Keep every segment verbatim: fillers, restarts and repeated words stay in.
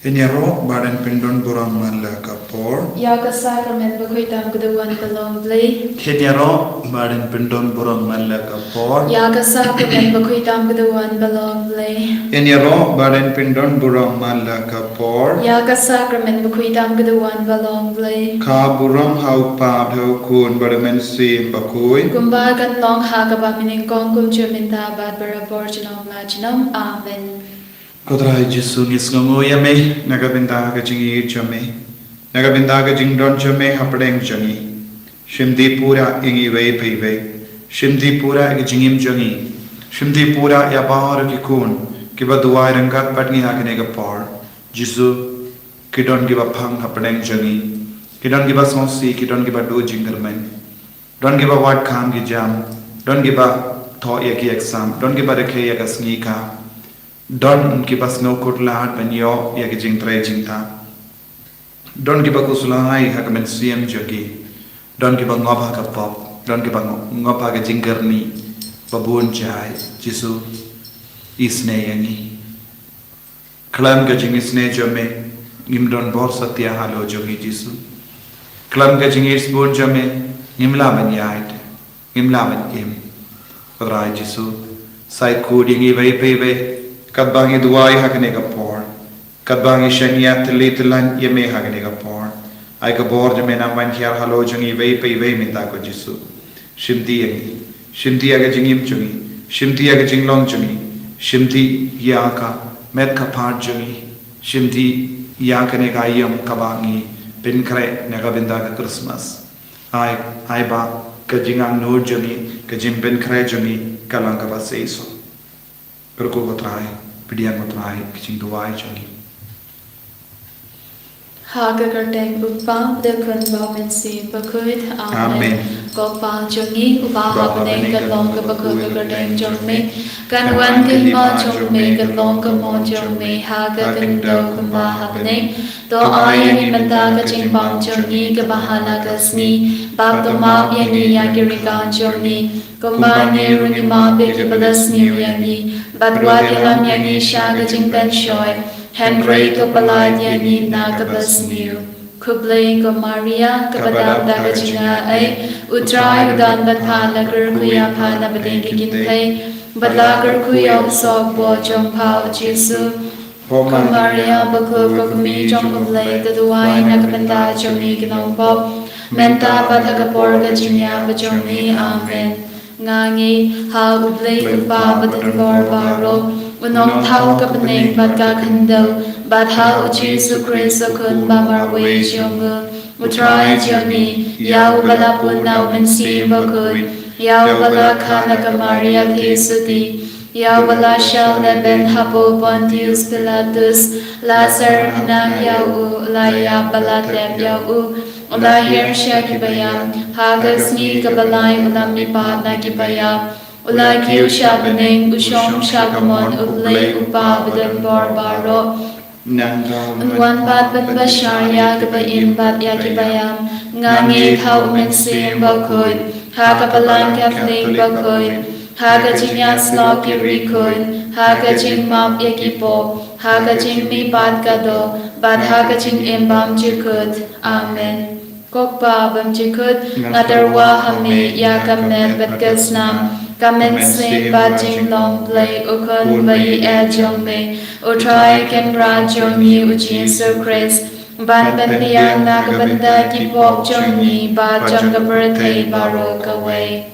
Yn ïaroh ba yn pyndon burom man la ka por. Ïa ka sakramen bakhuid tam ka dei wan ba long Blei. Yn ïaroh ba yn pyndon burom man la ka por. Ïa ka sakramen bakhuid tam ka dei wan ba long Blei. Yn ïaroh ba yn pyndon burom man la ka por. Ïa ka sakramen bakhuid tam ka dei wan ba long Blei. Ka burom ha u Kpa, ha u Khun bad ha u Mynsiem Bakhuid. Kumba kan long ha kaba mynnyngkong, kumjuh mynta bad barabor junom la junom. Amen. Ko Trai Jisu, ngi sngewnguh ïa me na ka bynta ka jingïeit jong me, na ka bynta ka jingdon jong me hapdeng jong ngi. Shim dih pura ïa ngi iwei pa iwei. Shim dih pura ïa ka jingim jong ngi. Shim dih pura ïa baroh ki khun kiba duwai ryngkat bad ngi ha kane ka por. Jisu, ki don kiba phang hapdeng jong ngi. Ki don kiba sngewsih, ki don kiba duh jingkyrmen. Don kiba wad kam ki jam. Don kiba thoh ïa ki exam. Don kiba rakhe ïa ka sngi ka. Don kiba sngewkhuslai ban ïoh ïa ka jingtrei jingtah. Don kiba khuslai ha ka mynsiem jong ki. Don kiba ngop ha ka pop. Don kiba ngop ha ka jingkyrni. Ba bun jait, Jisu, isynei ïa ngi. Khlem ka jingisynei jong me, ngim don bor satia halor jong ngi, Jisu. Khlem ka jingïeit bun jong me, ngim lah ban ïaid. Ngim lah ban im. Ko Trai Jisu, sa ïakut ïa ngi iwei pa iwei, katba ngi duwai ha kane ka por. Katba ngi shaniah tylli tyllan ïa me ha kane ka por. Ai ka bor jong me nang ban hiar halor jong ngi iwei pa iwei mynta, ko Jisu. Shim dih ïa ngi. Shim dih ïa ka jingim jong ngi. Shim dih ïa ka jinglong jong ngi. Shim dih ïa ka met ka phad jong ngi. Shim dih ïa kane ka ïing kaba ngi pynkhreh na ka bynta ka Christmas. Ai, ai ba ka jingangnud jong ngi, ka jingpynkhreh jong ngi, ka long kaba seisoh. Kyrkhu, ko Trai, pdiang, ko Trai, ka jingduwai jong ngi. Ha ka kyrteng u Kpa, bad u Khun, bad u Mynsiem Bakhuid. Amen. Amen. Ko Kpa jong ngi uba ha bneng, ka long kaba khuid ka kyrteng jong me. Kan wan ka hima jong me, kan long ka mon jong me ha ka khyndew kumba ha bneng. To ai ïa ngi mynta ka jingbam jong ngi kaba ha la ka sngi. Bad to map ïa ngi ïa ki riewkam jong ngi, kumba ngi ruh ngi map ïa kiba la sniew ïa ngi. Bad wat ïalam ïa ngi sha ka jingpynshoi, hynrei to pyllait ïa ngi na kaba sniew. Khublei ko Maria, kaba dap da ka jingaiei, u Trai u don bad pha, la kyrkhu ïa pha na pdeng ki kynthei, bad la kyrkhu ïa u soh bor jong pha, u Jisu. Ko Maria bakhuid, ko kmie jong u Blei, to duwai na ka bynta jong ngi ki nongpop, mynta bad ha ka por ka jingïap jong ngi. Amen. Nga ngeit ha u Blei u Kpa badonbor baroh, u nongthaw ka bneng bad ka khyndew, bad ha u Jisu Khrist u Khun ba marwei jong u, u Trai jong ngi, ïa uba la pun na u Mynsiem Bakhuid, ïa uba la kha na ka Maria Theisotti, ïa uba la shah lehbeiñ hapoh Pontius Pilatus, la syrngaw ïa u, la ïap bad la tep ïa u, u la hiar sha kiba ïap, ha ka sngi kaba lai u la mihpat na kiba ïap, u la kiew sha bneng, u shong sha kamon u Blei u Kpa badonbor baroh. Nangta un wan pat ban bishar ïa kiba im bad ïa kiba ïap. Nga ngeit ha u Mynsiem Bakhuid, ha ka Balang Katholik bakhuid, ha ka jingïasyllok ki riewkhuid, ha ka jingmap ïa ki pop, ha ka jingmihpat ka doh, bad ha ka jingim bymjukut. Amen. Ko Kpa bymjukut, nga tyrwa ha me ïa ka met bad ka snam, ka mynsiem bad jinglong Blei u Khun ba ïeit jong me, u Trai Kynrad jong ngi u Jisu Khrist, ban pynbiang na ka bynta ki pop jong ngi bad jong ka pyrthei baroh kawei.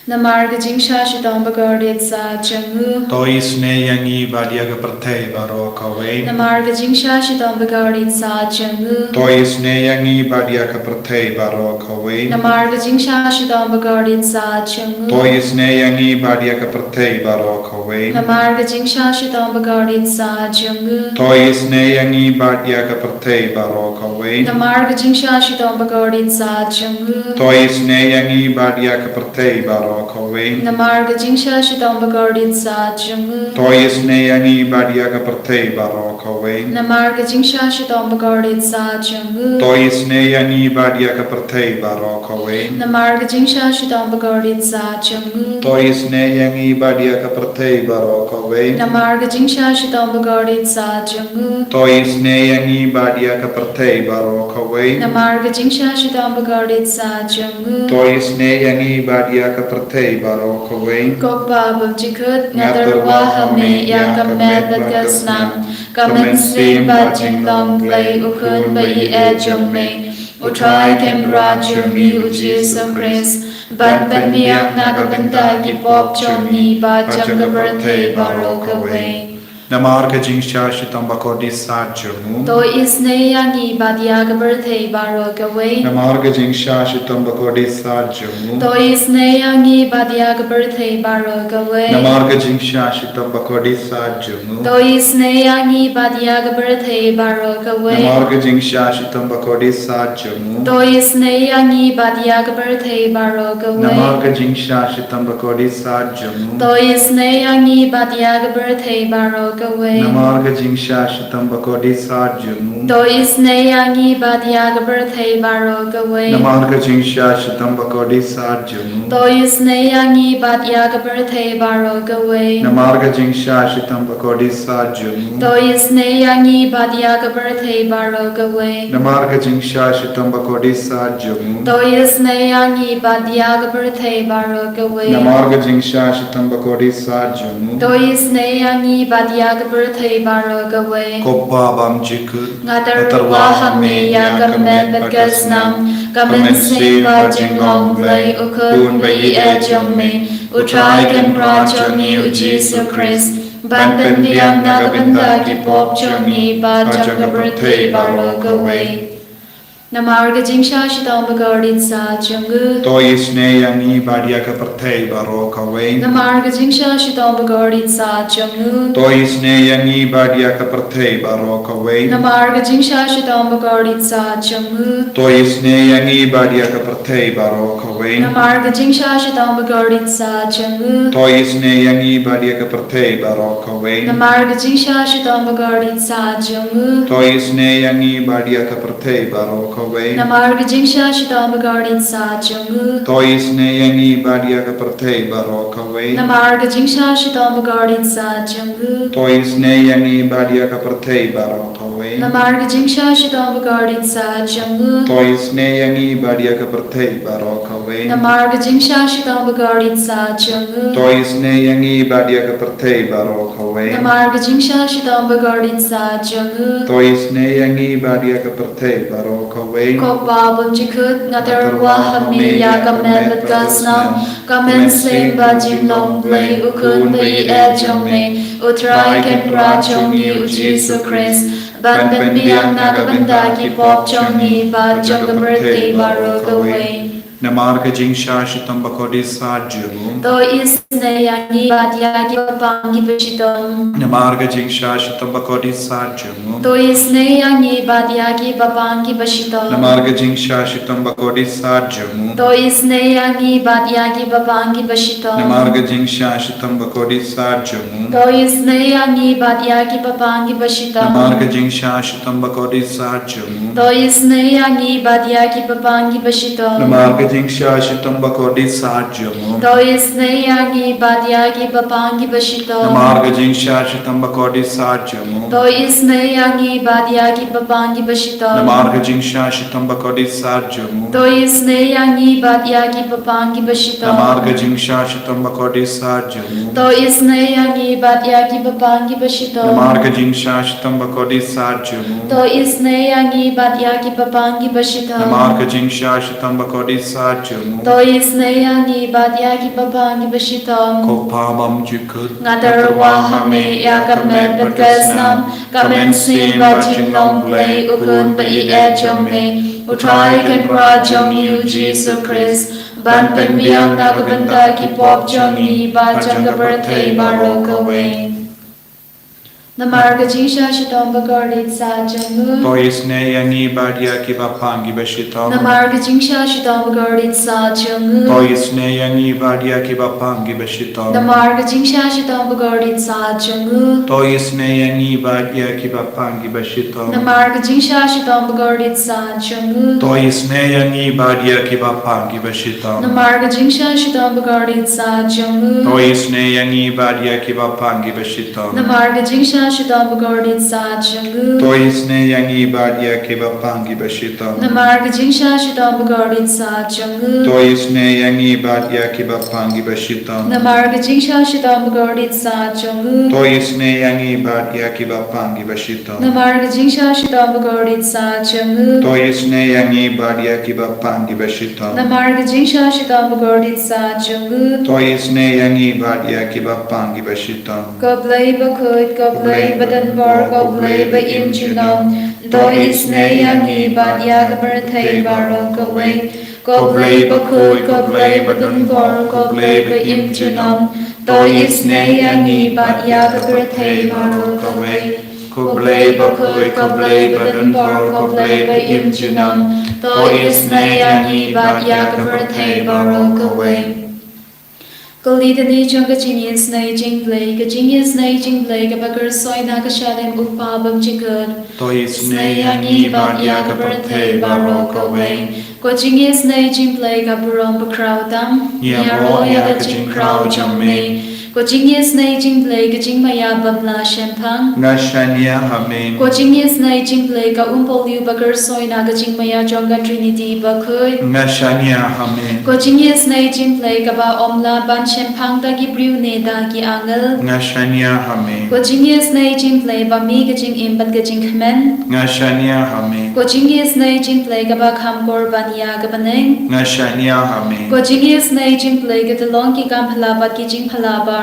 Namar ka jingshah shitom bakordit sah jong u, to isynei ïa ngi bad ïa ka pyrthei baroh kawei. Namar ka jingshah shitom bakordit sah jong u, to isynei ïa ngi bad ïa ka pyrthei baroh kawei. Namar ka jingshah shitom bakordit sah jong u, to isynei ïa ngi bad ïa ka pyrthei baroh kawei. Namar ka jingshah shitom bakordit sah jong u, to isynei ïa ngi bad ïa ka pyrthei baroh kawei. Namar ka jingshah shitom bakordit sah jong u, to isynei ïa ngi bad ïa ka pyrthei baroh baroh kawei. Namar ka jingshah shitom bakordit sat jong u. To isynei ïa ngi bad ïa ka pyrthei baroh kawei. Namar ka jingshah shitom bakordit sat jong u. To isynei ïa ngi bad ïa ka pyrthei baroh kawei. Namar ka jingshah shitom bakordit sat jong u. To isynei ïa ngi bad ïa ka pyrthei baroh kawei. Namar ka jingshah shitom bakordit sat jong u. To isynei ïa ngi bad ïa ka pyrthei baroh kawei. Namar ka jingshah shitom bakordit sat jong u. To isynei ïa ngi bad ïa ka pyrthei baroh kawei. Ko Kpa bymjukut, nga tyrwa ha me ïa ka met bad ka snam, ka mynsiem bad jinglong Blei u Khun ba ïeit jong me, U Trai Kynrad jong ngi U Jisu Khrist, ban pynbiang na ka bynta ki pop jong ngi bad jong ka pyrthei baroh kawei. Namar ka jingshah shitom bakordit sat jong u. To isynei ïa ngi bad ïa ka pyrthei baroh kawei. Namar ka jingshah shitom bakordit sat jong u. To isynei ïa ngi bad ïa ka pyrthei baroh kawei. Namar ka jingshah shitom bakordit sat jong u. To isynei ïa ngi bad ïa ka pyrthei baroh kawei. Namar ka jingshah shitom bakordit sat jong u. To isynei ïa ngi bad ïa ka pyrthei baroh kawei. Namar ka jingshah shitom bakordit sat jong u. To isynei ïa ngi bad ïa ka pyrthei baroh kawei. Namar ka jingshah shitom bakordit sat jong u. To isynei ïa ngi bad ïa ka pyrthei baroh kawei. Namar ka jingshah shitom bakordit sat jong u. To isynei ïa ngi bad ïa ka pyrthei baroh kawei. Namar ka jingshah shitom bakordit sat jong u. To isynei ïa ngi bad ïa ka pyrthei baroh kawei. Namar ka jingshah shitom bakordit sat jong u. To isynei ïa ngi bad ïa ka pyrthei baroh kawei. Namar ka jingshah shitom bakordit sat jong u. To isynei ïa ngi bad ïa ka pyrthei baroh kawei. Ko Kpa bymjukut, nga tyrwa ha me ïa ka met bad ka snam, ka mynsiem bad jinglong Blei u Khun ba ïeit jong me, U Trai Kynrad jong ngi U Jisu Khrist, ban pynbiang na ka bynta ki pop jong ngi bad jong ka pyrthei baroh kawei. Namar ka jingshah shitom bakordit sat jong u. To isynei ïa ngi bad ïa ka pyrthei baroh kawei. Namar ka jingshah shitom bakordit sat jong u. To isynei ïa ngi bad ïa ka pyrthei baroh kawei. Namar ka jingshah shitom bakordit sat jong u. To isynei ïa ngi bad ïa ka pyrthei baroh kawei. Namar ka jingshah shitom bakordit sat jong u. To isynei ïa ngi bad ïa ka pyrthei baroh kawei. Namar ka jingshah shitom bakordit sat jong u. To isynei ïa ngi bad ïa ka pyrthei baroh kawei. Namar ka jingshah shitom bakordit sat jong u. To isynei ïa ngi bad ïa ka pyrthei baroh kawei. Namar ka jingshah shitom bakordit sat jong u. To isynei ïa ngi bad ïa ka pyrthei baroh kawei. Namar ka jingshah shitom bakordit sat jong u. To isynei ïa ngi bad ïa ka pyrthei baroh kawei. Namar ka jingshah shitom bakordit sat jong u. To isynei ïa ngi bad ïa ka pyrthei baroh kawei. Namar ka jingshah shitom bakordit sat jong u. To isynei ïa ngi bad ïa ka pyrthei baroh kawei. Ko Kpa bymjukut, nga tyrwa ha me ïa ka met bad ka snam, ka mynsiem bad jinglong Blei u Khun ba ïeit jong me, U Trai Kynrad jong ngi U Jisu Khrist, ban pynbiang na ka bynta ki pop jong ngi bad jong ka pyrthei baroh kawei. Namar ka jingshah shitom bakordit sat jong u. To isynei ïa ngi bad ïa ki bapang ki bashitom. Namar ka jingshah shitom bakordit sat jong u. To isynei ïa ngi bad ïa ki bapang ki bashitom. Namar ka jingshah shitom bakordit sat jong u. To isynei ïa ngi bad ïa ki bapang ki bashitom. Namar ka jingshah shitom bakordit sat jong u. To isynei ïa ngi bad ïa ki bapang ki bashitom. Namar ka jingshah shitom bakordit sat jong u. To isynei ïa ngi bad ïa ki bapang ki bashitom. Namar ka jingshah shitom bakordit sat jong u. To isynei ïa ngi bad ïa ki bapang ki bashitom. Namar ka jingshah shitom bakordit sat jong u. To isynei ïa ngi bad ïa ki bapang ki bashitom. Namar ka jingshah shitom bakordit sat jong u. To isynei ïa ngi bad ïa ki bapang ki bashitom. Namar ka jingshah shitom bakordit sat jong u. To isynei ïa ngi bad ïa ki bapang ki bashitom. Namar ka jingshah shitom bakordit sat jong u. To isynei ïa ngi bad ïa ki bapang ki bashitom. Namar ka jingshah shitom bakordit sat jong u. To isynei ïa ngi bad ïa ki bapang ki bashitom. Ko Kpa bymjukut, nga tyrwa ha me ïa ka met bad ka snam, ka mynsiem bad jinglong Blei u Khun ba ïeit jong me, U Trai Kynrad jong ngi U Jisu Khrist, ban pynbiang na ka bynta ki pop jong ngi bad jong ka pyrthei baroh kawei. Namar ka jingshah shitom ba kordit sah jong u. To isynei ïa ngi bad ïa kiba pang kiba shitom. Namar ka jingshah shitom ba kordit sah jong u. To isynei ïa ngi bad ïa kiba pang kiba shitom. Namar ka jingshah shitom ba kordit sah jong u. To isynei ïa ngi bad ïa kiba pang kiba shitom. Namar ka jingshah shitom ba kordit sah jong u. To isynei ïa ngi bad ïa kiba pang kiba shitom. Namar ka jingshah shitom ba kordit sah jong u. To isynei ïa ngi bad ïa kiba pang kiba shitom. Namar ka jingshah shitom ba kordit sah jong u. To isynei ïa ngi bad ïa kiba pang kiba shitom. Namar ka jingshah shitom ba kordit sah jong u. To isynei ïa ngi bad ïa kiba pang kiba shitom. Namar ka jingshah shitom ba kordit sah jong u. To isynei ïa ngi bad ïa kiba pang kiba shitom. Namar ka jingshah shitom ba kordit sah jong u. To isynei ïa ngi bad ïa kiba pang kiba shitom. Namar ka jingshah shitom ba kordit sah jong u. To isynei ïa ngi bad ïa kiba pang kiba shitom. Ko Blei bakhuid, ko Blei badonbor, ko Blei ba im junom. To isynei ïa ngi bad ïa ka pyrthei baroh kawei. Ko Blei bakhuid, ko Blei badonbor, ko Blei ba im junom. To isynei ïa ngi bad ïa ka pyrthei baroh kawei. Ko Blei bakhuid, ko Blei badonbor, ko Blei ba im junom. To isynei ïa ngi bad ïa ka pyrthei baroh kawei. Ka litany jong ka jingisynei jingblei, ka jingisynei jingblei kaba kyrsoi na ka shalem u Kpa bymjukut. To isynei ïa ngi bad ïa ka pyrthei baroh kawei. Ko jingisynei jingblei ka burom bakhraw tam. Ngi ïaroh ïa ka jingkhraw jong me. Ko jingisynei jingblei ka jingmaïa bym lah shemphang. Nga shaniah ha me. Ko jingisynei jingblei ka umpohliew ba kyrsoi na ka jingmaïa jong ka Trinity bakhuid. Nga shaniah ha me. Ko jingisynei jingblei kaba ym lah ban shemphang da ki briew ne da ki angel. Nga shaniah ha me. Ko jingisynei jingblei ba mih ka jingim bad ka jingkmen. Nga shaniah ha me. Ko jingisynei jingblei kaba kham kor ban ïa ka bneng. Nga shaniah ha me. Ko jingisynei jingblei ka tyllong ki kam phylla bad ki jingphylla baroh.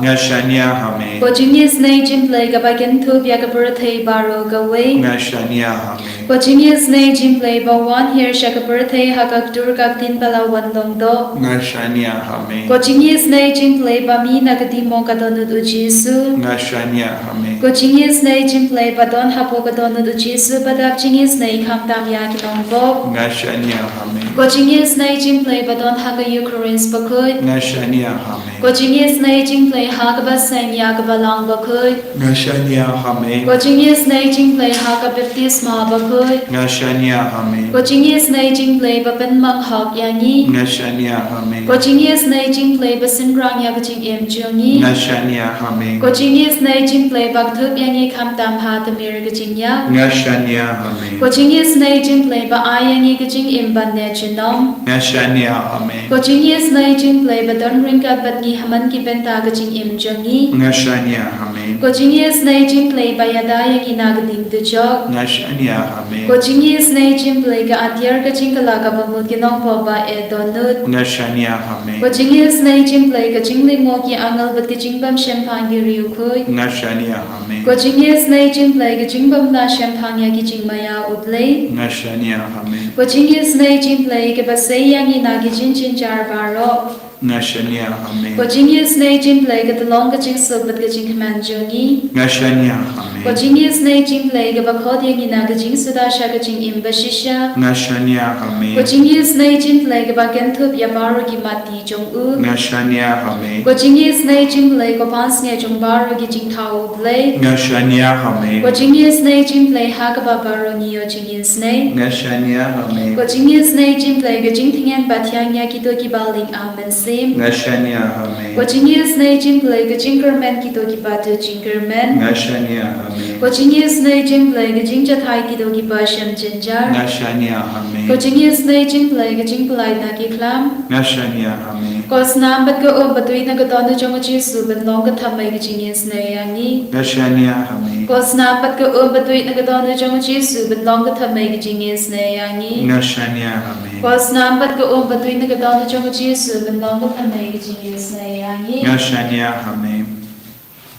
Nga shaniah ha me. Ko jingisynei jingblei kaba kynthup ïa ka pyrthei baroh kawei. Nga shaniah ha me. Ko jingisynei jingblei ba wan hiar sha ka pyrthei ha ka kdur ka ktien ba la wan long doh. Nga shaniah ha me. Ko jingisynei jingblei ba mih na ka timung ka dohnud u Jisu. Nga shaniah ha me. Ko jingisynei jingblei ba don hapoh ka dohnud u Jisu ba dap jingisynei khamtam ïa ki nongpop. Nga shaniah ha me. Ko jingisynei jingblei ba don ha ka Eukharist bakhuid. Nga shaniah ha me. Ko jingisynei jingblei ha kaba seng ïa ka Balang bakhuid. Nga shaniah ha me. Ko jingisynei jingblei ha ka baptisma bakhuid. Nga shaniah ha me. Ko jingisynei jingblei ba pynmong hok ïa ngi. Nga shaniah ha me. Ko jingisynei jingblei ba synrang ïa ka jingim jong ngi. Nga shaniah ha me. Ko jingisynei jingblei ba kdup ïa ngi khamtam ha tmier ka jingïap. Nga shaniah ha me. Ko jingisynei jingblei ba ai ïa ngi ka jingim ban neh junom. Nga shaniah ha me. Ko jingisynei jingblei ba don ryngkat bad ngi ha man ki bynta ka jingim jong ngi. Nga shaniah ha me. Ko jingisynei jingblei ba ïada ïa ngi na ka ding dujok. Nga shaniah ha me. Ko jingisynei jingblei ka atiar ka jingkylla kaba mut ki nongpop ba eh dohnud. Nga shaniah ha me. Ko jingisynei jingblei ka jinglyngngoh ki angel bad ka jingbym shemphang ki riewkhuid. Nga shaniah ha me. Ko jingisynei jingblei ka jingbym lah shemphang ïa ki jingmaïa u Blei. Nga shaniah ha me. Ko jingisynei jingblei kaba sei ïa ngi na ki jingjynjar baroh. Nga shaniah ha me. Ko jingisynei jingblei ka tyllong ka jingsuk bad ka jingkmen jong ngi. Nga shaniah ha me. Ko jingisynei jingblei kaba khot ïa ngi na ka jingsuda sha ka jingim bashisha. Nga shaniah ha me. Ko jingisynei jingblei kaba kynthup ïa baroh ki matti jong u. Nga shaniah ha me. Ko jingisynei jingblei ko pansngiat jong baroh ki jingthaw u Blei. Nga shaniah ha me. Ko jingisynei jingblei ha kaba baroh ngi ïoh jingisynei. Nga shaniah ha me. Ko jingisynei jingblei ka jingtngen ba thiang ïa kito kiba ling amen sim. Nga shaniah ha me. Ko jingisynei jingblei ka jingkyrmen kito kiba tu jingkyrmen. Nga shaniah ha me. Ko jingisynei jingblei ka jingjathai kito kiba shem jynjar. Nga shaniah ha me. Ko jingisynei jingblei ka jingpyllait na ki khlam. Nga shaniah ha me. Ko snam bad ka um ba tuid na ka dohnud jong u Jisu ban long ka thymmei ka jingisynei ïa ngi. Nga shaniah ha me. Ko snam bad ka um ba tuid na ka dohnud jong u Jisu ban long ka thymmei ka jingisynei ïa ngi. Nga shaniah ha me. Ko snam bad ka um ba tuid na ka dohnud jong u Jisu ban long ka thymmei ka jingisynei ïa ngi. Nga shaniah ha me.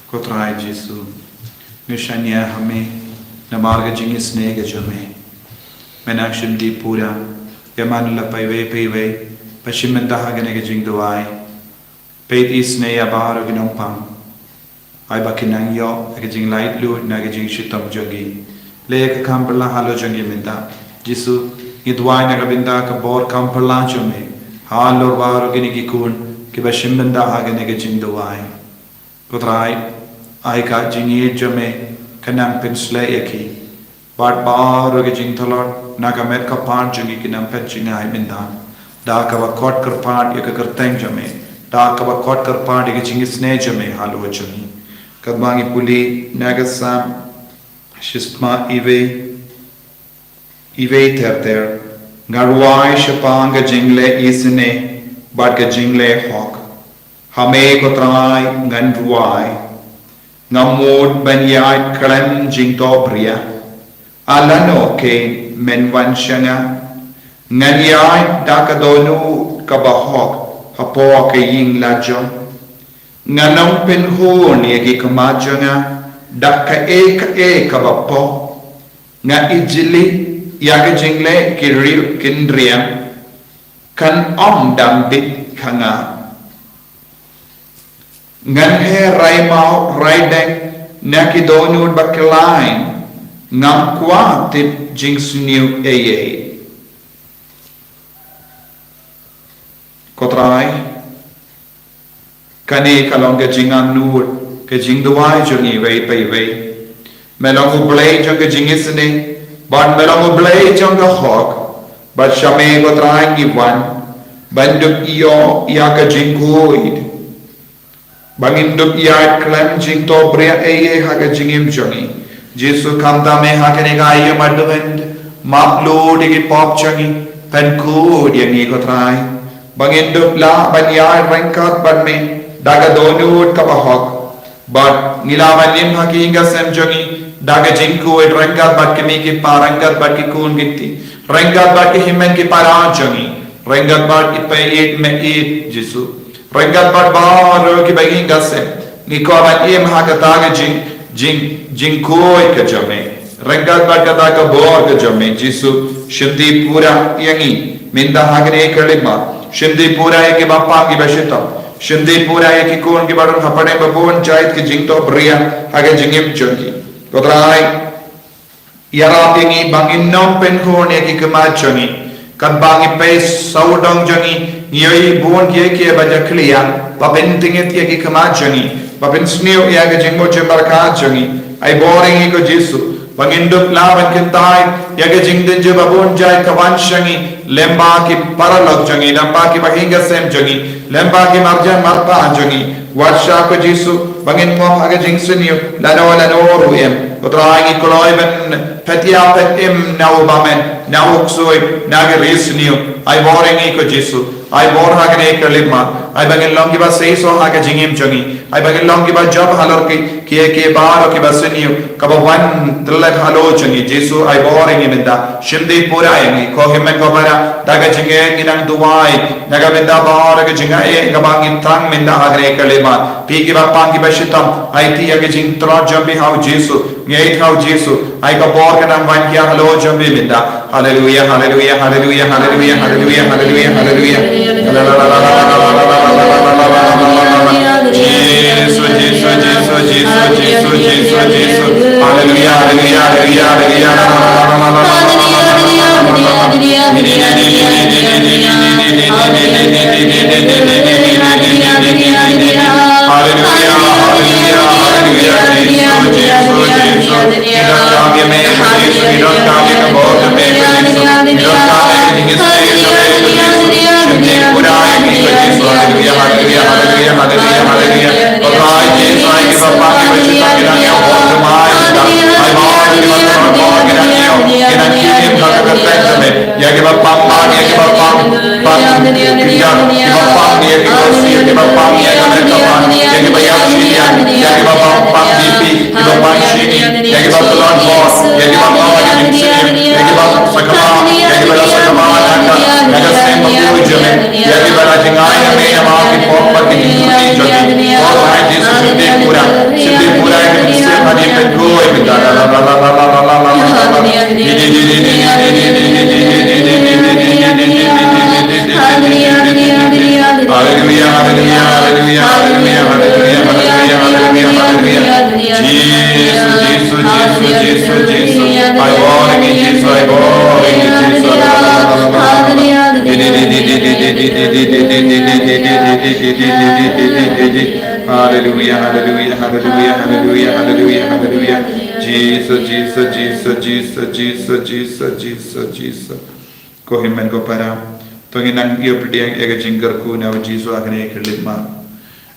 Ko Trai Jisu, nga shaniah ha me namar ka jingisynei ka jong me. Me nang shim dih pura ïa man la paiwei paiwei ba shim bynta ha kane ka jingduwai. Peit isynei ïa baroh ki nongpang. Ai ba kin nang ïoh ïa ka jinglaitluid na ka jingshitom jong ki. Leh ïa ka kam pyrshah halor jong ki mynta. Jisu, ngi duwai na ka bynta ka bor kam pyrshah jong me halor baroh kine ki khun kiba shim bynta ha kane ka jingduwai. Ko Trai, ai ka jingïeit jong me kan nang pynshlur ïa ki. Bad baroh ki jingthlot na ka met ka phad jong ki kin nang phet jngai mynta da kaba khot kyrpad ïa ka kyrteng jong me, da kaba khot kyrpad ïa ka jingisynei jong me halor jong ngi. Katba ngi pule na ka Salm shispah iwei, iwei ter ter. Nga rwai shaphang ka jingleh isynei bad ka jingleh hok. Ha me ko Trai ngan rwai. Nga mut ban ïaid khlem jingthohbria. Lano kein men wan sha nga. Ngan ïaid da ka dohnud kaba hok hapoh ka ïing lajong. Ngan ym pynhun ïa ki khmat jong nga da kaei kaei kaba pop. Nga ijli ïa ka jingleh ki riewkynriam. Kan ym dam bit ha nga. Ngan heh rai maw rai deng na ki dohnud ba khlaiñ. Ngam kwah tip jingsniew ei ei. Ko Trai, kane ka long ka jingangnud ka jingduwai jong ngi iwei pa iwei. Me long U Blei jong ka jingisynei bad me long U Blei jong ka hok. Bad sha me ko Trai ngi wan ban dup ïoh ïa ka jingkhuid. Ba ngin dup ïaid khlem jingthohbria ei ei ha ka jingim jong ngi. Jisu, khamtam me ha kane ka aïom Advent, map lut ïa ki pop jong ngi, pynkhuid ïa ngi ko Trai. Ba ngin dup lah ban ïaid ryngkat bad me da ka dohnud kaba hok. Bad ngi lah ban im ha ka ïing ka sem jong ngi da ka jingkhuid ryngkat bad ki kmie ki kpa, ryngkat bad ki khun ki kti, ryngkat bad ki hynmen ki para jong ngi, ryngkat bad ki paid meit Jisu. Ryngkat bad baroh kiba ïing ka sem. Ngi kwah ban im ha kata ka jing, jing, jingkhuid ka jong me. Ryngkat bad kata ka bor ka jong me Jisu. Shim dih pura ïa ngi mynta ha kane ka lima. Shim dih pura ïa kiba pang kiba shitom. Shim dih pura ïa ki khun kiba don hapdeng ba bun jait ki jingthohbria ha ka jingim jong ki. Ko Trai, ïarap ïa ngi ba ngin ym pynhun ïa ki khmat jong ngi. Katba ngi peit sawdong jong ngi, ngi ïohi bun kiei kiei ba jakhlia, ba pynthikna ïa ki khmat jong ngi, ba pynsniew ïa ka jingmut jingpyrkhat jong ngi. Ai bor ïa ngi ko Jisu, ba ngin dup lah ban kyntait ïa ka jingdon jong ba bun jait ka wan sha ngi, lem bad ki paralok jong ngi, lem bad kiba ïing ka sem jong ngi, lem bad ki marjan marpa jong ngi. Wat sha ko Jisu, ba ngin ngop ha ka jingsniew lano lano ruh em. Ko Trai ngi kloi ban phet ïa phet im na u bymman, na u ksuid, na ka ri sniew. Ai bor ïa ngi ko Jisu. Ai bor ha kane ka lima. Ai ba ngin long kiba seisoh ha ka jingim jong ngi. Ai ba ngin long kiba jop halor ki, ki, ki baroh kiba sniew kaba wan tylli halor jong ngi. Jisu, ai bor ïa ngi mynta. Shim dih pura ïa ngi, ko hynmen ko para, da ka jingngeit ngi nang duwai na ka bynta baroh ka jingngeit kaba ngi tang mynta ha kane ka lima. Phi kiba pang kiba shitom, ai tih ïa ka jingtlot jong phi ha u Jisu. Ngeit ha u Jisu, ai ka bor ka nang wan khia halor jong phi mynta. Haleluia, haleluia, haleluia, haleluia, haleluia, haleluia, haleluia. Jisu, Jisu, Jisu, Jisu, Jisu, Jisu, Jisu. Haleluia, haleluia, haleluia, haleluia. Haleluia, haleluia, haleluia. Jisu, Jisu, Jisu. Ngi donkam ïa me, Jisu, ngi donkam ïa ka bor jong me, Jisu. Ngi donkam ïa ka jingïasyrdoh jong me, Jisu. Shim dih pura ïa ngi, Jisu. Haleluia, haleluia, haleluia, haleluia, haleluia. Ko Trai Jisu, ai kiba pang kiba shitom ki nang ïoh bor jong me, Jisu. Ai bor kiba pang bor ki nang ïoh, ki nang ïoh ha ka kyrteng jong me. Ïa kiba pang man, ïa kiba pang, pang, ïa kiba pang, ïa kiba sih, ïa kiba pang, ïa kiba pang, ïa kiba ïap sih, ïa, ïa kiba pang, pang B P, kiba pang sih, ïa kiba tlot bor, ïa kiba pang ïa kiba sih, ïa kiba sakma, ïa kiba la sakma, ïa kiba, ïa kiba sih, ïa kiba pang, ïa kiba, ïa kiba la jingai, ïa kiba pang, pang, ïa kiba sih, ïa kiba pang, ïa kiba sih, ïa kiba pura, shim dih pura ïa ki mynsiem ha ki pynkhoi mynta. Haleluia, haleluia, haleluia, haleluia, haleluia, haleluia, haleluia, haleluia, haleluia, haleluia. Haleluya, haleluya, haleluya, haleluya, haleluya, haleluya. Jisu, Jisu, Jisu, Jisu, Jisu, Jisu, Jisu, Jisu. Ko hynmen ko para. To ngin nang ïa pdiang ïa ka jingkyrkhu na u Jisu ha kane ka khyllipmat.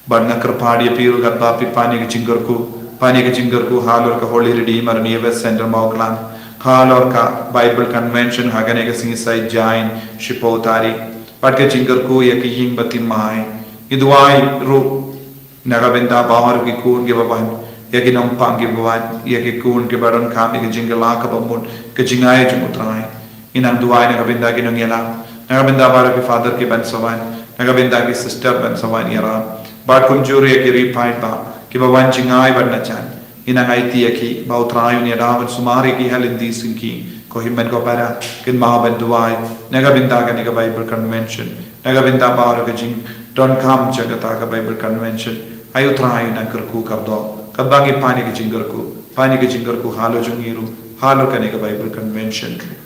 Bad nga kyrpad ïa phi ruh katba phi pan ïa ka jingkyrkhu, pan ïa ka jingkyrkhu halor ka Holy Redeemer News Centre Mawklang, halor ka Bible Convention ha kane ka sngi Saitjaiñ shiphew tarik. Bad ka jingkyrkhu ïa ki ïing bad ki mai. Ngi duwai ruh na ka bynta baroh ki khun kiba wan, ïa ki nongpang kiba wan, ïa ki khun kiba donkam ïa ka jingkylla kaba mut, ka jingai jong u Trai. Ngi nang duwai na ka bynta ki nongïalam, na ka bynta baroh ki father kiban sa wan, na ka bynta ki sister ban sa wan ïarap. Bad kumjuh ruh ïa ki ri paidbah kiba wan jingai bad na jan. Ngi nang aiti ïa ki ba u Trai un ïada ban sumar ïa ki ha lynti syngkien. Ko hynmen ko para, kynmaw ban duwai na ka bynta kane ka Bible Convention, na ka bynta baroh ka jingdonkam jong kata ka Bible Convention. Ai u Trai un nang kyrkhu kyrdoh katba ngi pan ïa ka jingkyrkhu, pan ïa ka jingkyrkhu halor jong ngi ruh, halor kane ka Bible Convention ruh.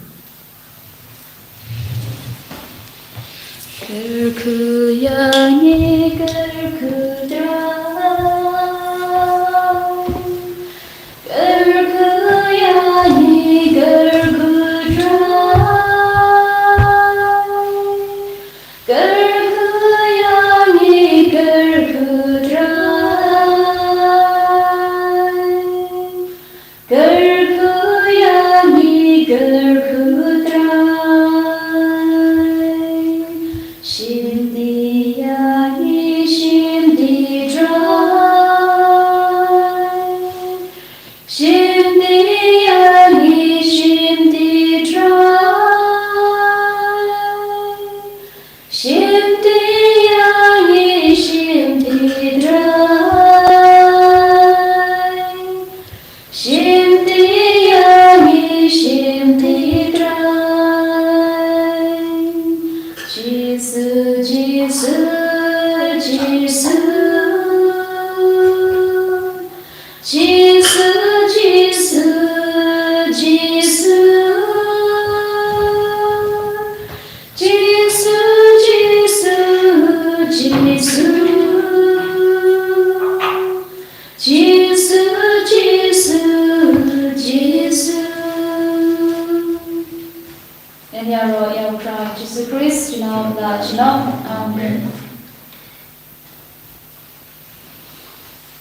Kyrkhu ïa ngi, kyrkhu Trai. Kyrkhu ïa ngi, kyrkhu Trai. Kyrkhu ïa ngi, kyrkhu Trai. Kyrkhu ïa ngi, kyrkhu Trai. Shim ti ïa ngi, shim ti Trai. Shim ti ïa ngi, shim ti Trai. Shim ti ïa ngi, shim ti Trai. Shim ti ïa ngi, shim ti Trai. Jisu, Jisu, Jisu. Jisu, Jisu, Jisu. Jisu, Jisu, Jisu. Jisu, Jisu, Jisu. Ngan ïaroh ïa u Trai Jisu Khrist, junom la junom. Amen.